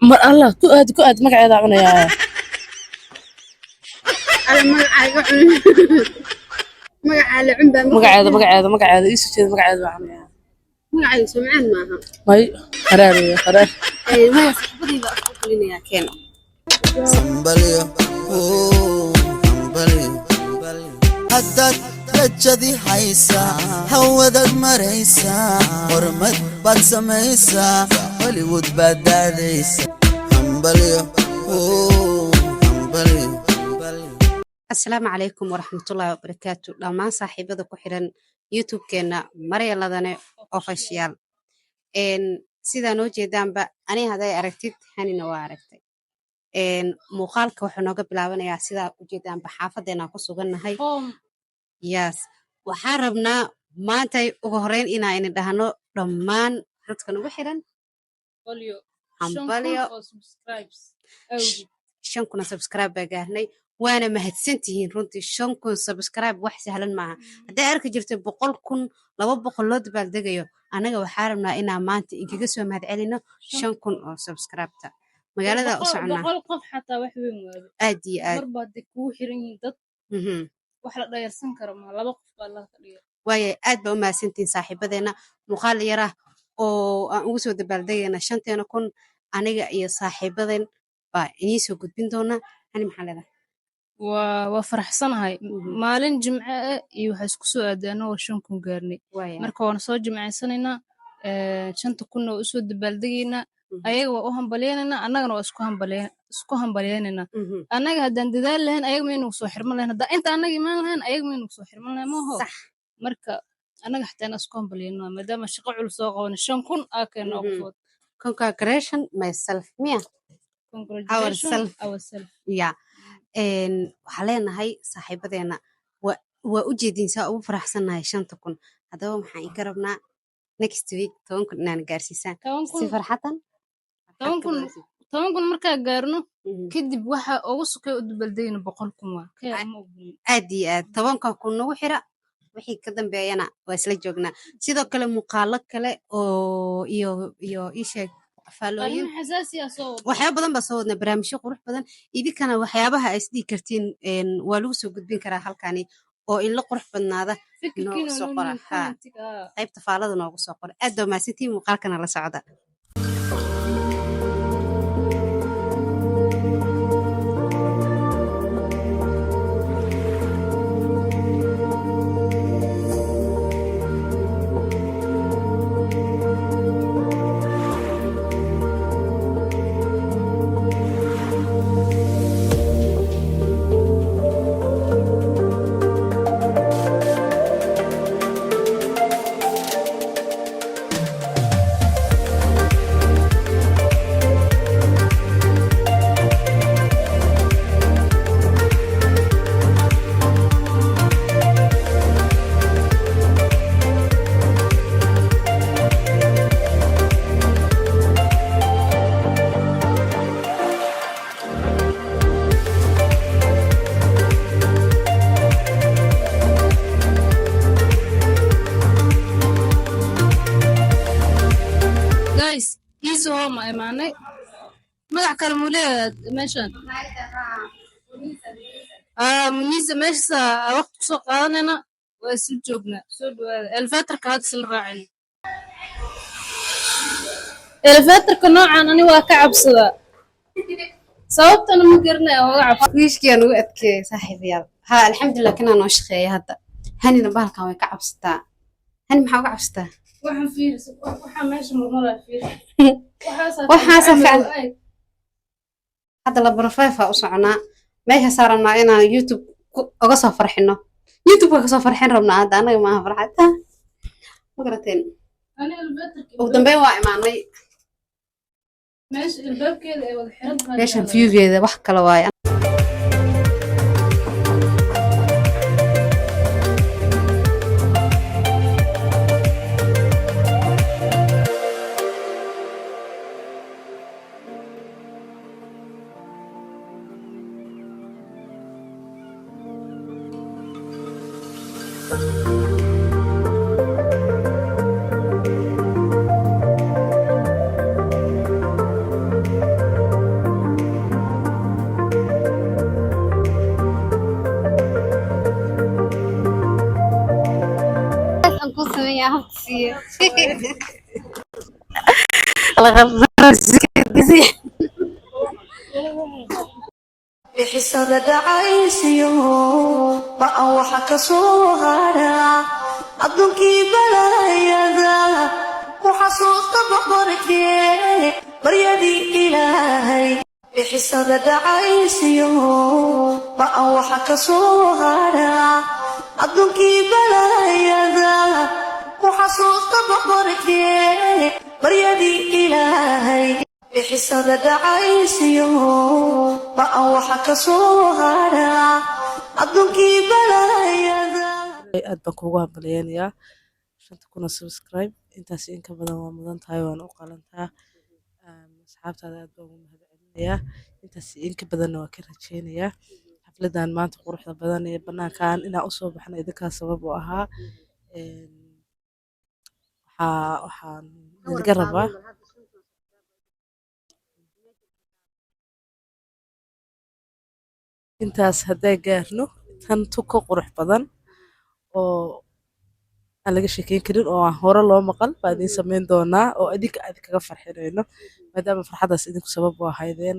Mar Allah ku aad ku aad magaceeda cunayaa. Ala magacaaga cun, magacaa la cun baa. Magaceeda, magaceeda, magaceeda ii soo jeeda, magaceeda baa cunayaa. Magacaaga sumcaan maaha. May, qaraar weeye, qaraar. Maya, saaxiibadii baa isku gelinayaa, keen. Hambalyo, oh, hambalyo. Haddaad rajadii haysaa, hawadaad maraysaa, horumar baad samaysaa, Hollywood baad daadaysaa. Hambalyo, oh, hambalyo. Asalaamu calaykum waraxmatullaahi wabarakaatu dhammaan saaxiibada ku xiran YouTube-keena Marya Ladane Official. Sidaa noo jeedaanba, ani haday aragtid, Hanina waa aragtay. Muuqaalka wuxuu nooga bilaabanayaa sidaa ujeedaanba xaafadeenaan ku sugannahay. Yes, waxaan rabnaa maantay ugu horeyn inaa ini dhahno dhammaan dadka nagu xiran hambalyo. 5,000 subscribe baa gaarnay, waana mahadsantihiin runtii. 5,000 subscribe wax sahlan maaha. Hadday arki jirto 100,000, 200 loo dabaaldegayo, annaga waxaa rabnaa inaan maanta inkaga soo mahadcelino 5,000 oo subscribe-ta magaalada u soconaa. 100 qof xataa wax weyn waabe. Aad iyo aad. Marba hadday kugu xiran yihiin dad, wax la dhayarsan karo ma laba qof baa Allah ka dhigay. Waayo, aad baa u mahadsantihiin saaxiibadeena. Muuqaal yar ah oo aan ugu soo dabaaldegayna shanteena kun, aniga iyo saaxiibadeen baa idiin soo gudbin doona. Hani, maxaa leedahay? Waa faraxsanahay. Maalin jimce ah iyo waxaa isku soo aaday anagoo 5,000 gaarnay. Waaya. Marka waana soo jimcaysanaynaa, shanta kunna waa usoo dabaaldegaynaa. Ayaga waa u hambalyaynaynaa, annagana waa isku hambalyaynaynaa. Annaga haddaan dadaali lahayn, ayaga maynu soo xirman lahayn. Haddaan inta annaga imaan lahayn, ayaga maynu soo xirman lahayn maaho. Sax. Marka annaga xataa inaan isku hambalyayno, maadaama shaqo culus soo qabanay, 5,000 aa keena oo qofood. Congratulation myself miya. Congratulations. Ourself. Ourself. Ya, waxaa leenahay saaxiibadeena, waa u jeedin saa ugu faraxsannahay 5,000. Haddaba maxaan inka rabnaa next week 10,000 inaan gaarsiisaan toban si kun farxadan. 10,000, 10,000 markaa gaarno kadib, waxa ugu sokay u dabaaldegayna 100,000 waa ka yar ma ogolin. Aad iyo aad. 10,000 nagu xira, wixii ka dambeeyana waa isla joognaa. Sidoo kale muuqaalo kale oo iyo isheeg faalooyin. Arrimo xasaasi ah soo wada. Waxyaaba badan baa soo wadnaa, barnaamijyo qurux badan. Idinkana waxyaabaha ay isdhihi kartiin waa lagu soo gudbin karaa halkani oo in la qurux badnaada fikirkiina noogu soo noo qora. muhiim. Haa. Commentiga. Qaybta faalada noogu soo qora. Aad baa mahadsantihiin, muuqaalkana la socda. Guys, Easy Home aa imaanay. Magac kale muu leeyahay meeshan? Munisa. Meeshaas waqti kusoo qaadanayna, waa isla joognaa. Soo dhawaada. Elevatorka hadda isla raacina. Elevatorka noocan ani waa ka cabsadaa, sababtana ma garanaya waa uga cabsa. Wiishkiyaa nugu adkeeyay saaxiibayaal. Haa, alxamdulilah, kanaa noo shaqeeya hadda. Hanina bahalkan way ka cabsataa. Hani, maxaa uga cabsataa? Waxaan fiiris, waxaa meesha marmaraya fiiri. Waxaasaa fiican. Hadda la barofefa u soconaa, meesha saaranaa inaan YouTube uga soo farxino. YouTube-ka kasoo farxin rabnaa hadda, annaga maaha farxad, ma garateen? Ani elevatorka Ugu dambeyn waa imaanay. Meesha albaabkeeda ay wada xiran tahay. Meeshan viewgeeda wax kale waaye. Bixisada dhacaysiyo ba'an waxa ka soo hara adduunkii balaayada ku xasuusta boqorkee baryadii Ilaahay. Bixisada dhacaysiyo ba'an waxa ka soo hara adduunkii balaayada ku xasuusta boqorkee baryadii Ilaahay. Bixisada dhacaysiyo ba'an waxa ka soo hara adduunkii balaayada. Aad baan kuugu hambaleynayaa 5000 oo subscribe. Intaas in ka badan waa mudan tahay, waana u qalantaa. Asxaabtaada aad baan ugu mahadcelinayaa. Intaas in ka badanna waa ka rajeynayaa. Xafladan maanta quruxda badan ee banaankan inaan usoo baxna idinkaa sabab u ahaa. Waxaan idinka rabaa intaas haddaa gaarno tan tu ka qurux badan oo aan laga sheekeyn karin oo aan hore loo maqal baa idiin samayn doonaa oo idinka aad kaga farxinayno, maadaama farxadaas idinku sabab u ahaydeen.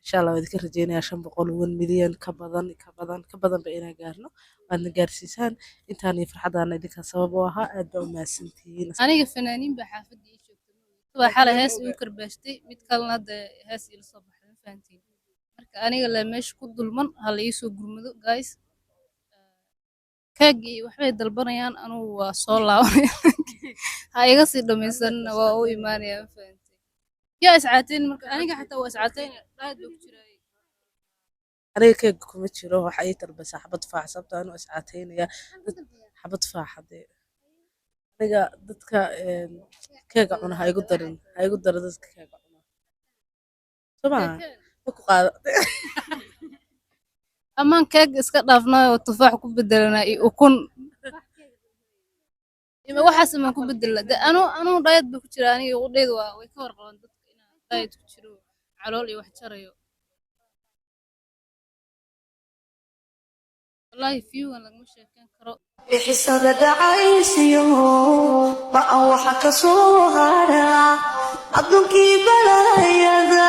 Insha Allah waa idinka rajeynayaa 500, 1 milyan, ka badan, ka badan, ka badan ba inaan gaarno, waadna gaarsiisaan. Intaan iyo farxadaana idinkaa sabab u ahaa. Aad baa u mahadsantihiin. Aniga fanaaniin baa xaafadda ii joogta. Waa xalay hees igu karbaashtay, mid kalena hadda hees iila soo baxday, ma fahantiin? Marka aniga le meesha ku dulman, hala iisoo gurmado, guys. Keeg iyo waxbay dalbanayaan, anugu waa soo laabanaya, ha iga sii dhamaysanna, waa u imaanaya, ma fahantiin? Yaa iscaateyn? Marka aniga xataa waa iscaateyn, dhaad baa ku jiraay. Aniga keega kuma jiro. Waxa ii dalbaysaa xabad faax, sababtoo anuu iscaateynaya dad xabad faaxa dee. Aniga dadka keega cuna ha igu darin, ha igu daro dadka keega cuna. Soo maaha ma ku qaado. Amaan keeg iska dhaafnayo oo tufaax ku bedelanaa iyo ukun ima waxaas amaan ku bedelna de. Anuu diet ba ku jira aniga qudheyda, waa way ka warqaban dadka inaan diet ku jiro, calool iyo wax jarayo. Wallahi view-gan lagama sheekeyn karo. Bixisada dhacaysiyo ba'an waxa ka soo hara adduunkii balaayada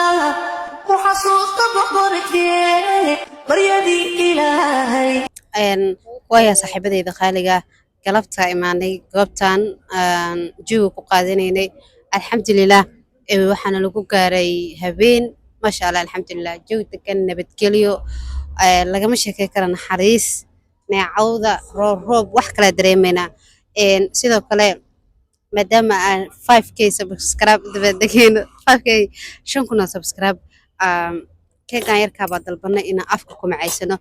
ku xasuusta boqorkee baryadii Ilaahay. Waaya saaxiibadeyda qaaliga, galabta imaanay goobtan aan jawiga ku qaadanaynay. Alxamdulilah, waxaana lagu gaaray habeen, maasha Allah, alxamdulilah, jawi degan, nabadgelyo, lagama sheekey karo, naxariis, neecawda, roob roob, wax kala dareemaynaa. Sidoo kale maadaama aan 5K subscribe dabadegeyno, 5K, 5000 oo subscribe, keegan yarkaa baa dalbanay inaan afka ku macaysano.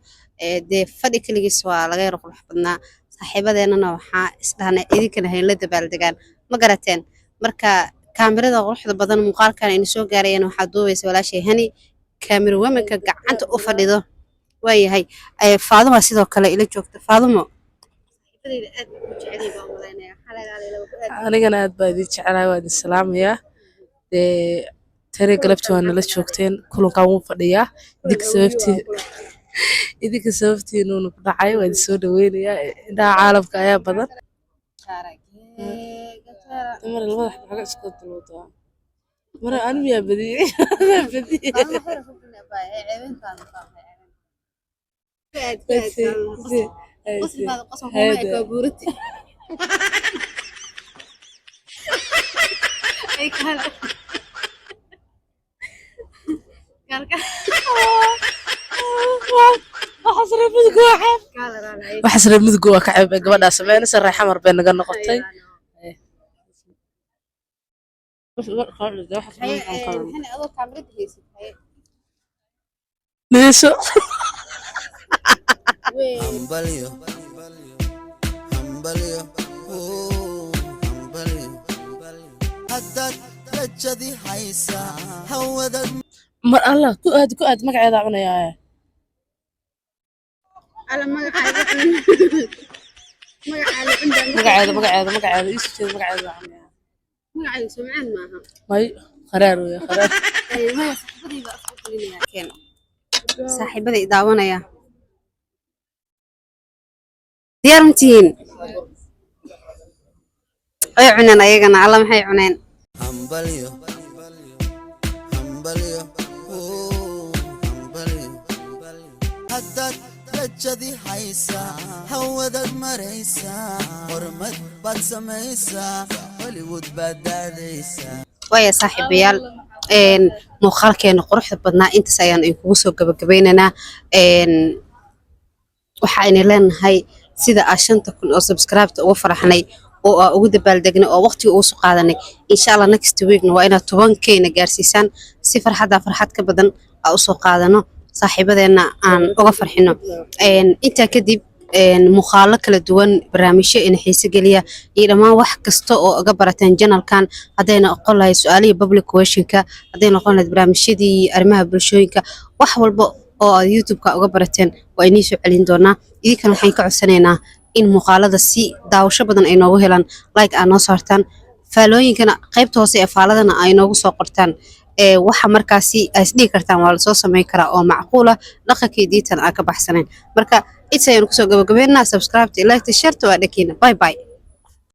Dee fadhi keligiis waa laga yaro qurux badnaa. Saaxiibadeennana waxaa isdhahnay idinkana haynla dabaaldegaan, ma garateen? Marka kaamirada quruxda badan muuqaalkan aynu soo gaarayana waxaa duubaysa walaashay Hani, kaamira womanka gacanta u fadhido waayahay. Faaduma sidoo kale ila joogta. Faadumo, saaxiibadeyda aad baan ku jecelihi baan umalaynaya. Anigana aad baa idin jecelahay, waa idin salaamayaa. Dee tani galabtii waa nala joogteen, kulankan wuu fadhiyaa idinka sababtiinuuna ku dhacay. Waa idin soo dhaweynayaa. Indhaha caalamka ayaa badan. Mar labada xabo xaga isku dulwadaa mara ani miyaa badiyey? Anaa badiyey. Waxaas reer mudug waa ceeb, waxaas reer mudug waa ka ceeb. Gabadhaa sameynaysa reer Xamar bay naga noqotay. Niiso. Hambalyo, hambalyo, oh, hambalyo. Haddaad rajadii haysaa hawadaad Mar Allah ku aad, ku aad, magaceeda cunayaa. Magaceeda, magaceeda, magaceeda iisu jeeda, magaceeda cunayaa. May, qaraar weeye, qaraar. Saaxiibada i daawanaya, diyaar ma tihiin? Way cuneen ayagana. Alla, maxay cuneen! Hambalyo, hambalyo, oh, hambalyo. Haddaad rajadii haysaa, hawadaad maraysaa, horumar baad samaysaa, Hollywood baad daadaysaa. Waaya saaxiibayaal, muuqaalkeena quruxda badnaa intaas ayaan idinkugu soo gabagabeynaynaa. Waxa ayna leenahay, sida aa 5000 oo subscribe-ta uga faraxnay oo aa ugu dabaaldegnay oo waqtiga ugu soo qaadanay, insha Allah next weekna waa inaad 10K-na gaarsiisaan, si farxaddaa farxad ka badan aa usoo qaadano, saaxiibadeena aan uga farxino. Intaa kadib, muuqaalo kala duwan, barnaamijyo ina xiise geliya iyo dhammaan wax kasta oo uga barateen channelkan, hadday noqon lahayd su-aalihii public questionka, hadday noqon lahayd barnaamijyadii arrimaha bulshooyinka, wax walba oo aad YouTube-ka uga barateen waa inii soo celin doonaa. Idinkana waxaan ka codsanaynaa in muuqaalada si daawasho badan ay noogu helaan like aa noo saartaan, faalooyinkana qaybta hoose ee faaladana ay noogu soo qortaan ee waxa markaasi ay isdhihi kartaan waa lasoo samayn karaa oo macquul ah, dhaqankii diintan aan ka baxsanayn. Marka inta ayaan kusoo gabagabeynaa. Subscribe, like, share waa dhakiina. Bye bye.